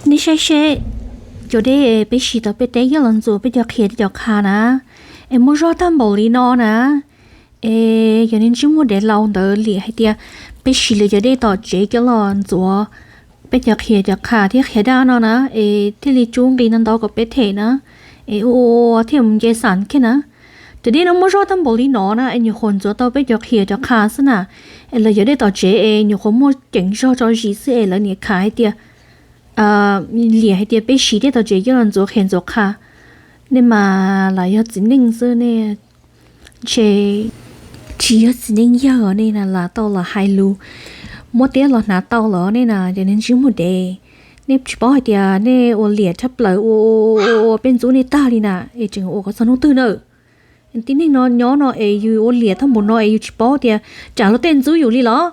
Nej saib seb, cov dej peb siv tau peb teb coj los ntxuav peb cov qhia cov kha na, es muaj zog tag npaum li no na. Es yog niag ntsej muag dev laus ntawd liam hais tias peb siv lawv cov dej tom tsev coj los ntxuav peb cov qhia cov kha thiab qhia daj no na, es thiaj li tsub nqi no ntau kom peb them na, es ua thiaj mus nce xam kiag na. Cov dej no muaj zog tag npaum li no na es nyuam qhuav ntxuav tau peb cov qhia cov kha xwb na, es lawv cov dej tom tsev es nyuam qhuav muaj ceev zog tso zis xwb es lawv niam khav hais tias liam hais tias peb siv dej tom tsev coj los ntxuav qhia ntxuav kha. Nej mas lam yog txiv neej xwb nej, ntshe tsis yog txiv neej yawg nej na lam tau los hais lus, muab tiab los hnav tau los nej na cov niag ntsej muag dev. Nej tsis paub hais tias nej ua liam tshaj plaws ua ua peb ntxub nej tag li na, es tseem ua kom txog hnub twg na. Tib neeg no nyob no es yus ua liam tag npaum no es yus tsis paub tias tsam luag tej ntxub yus li los?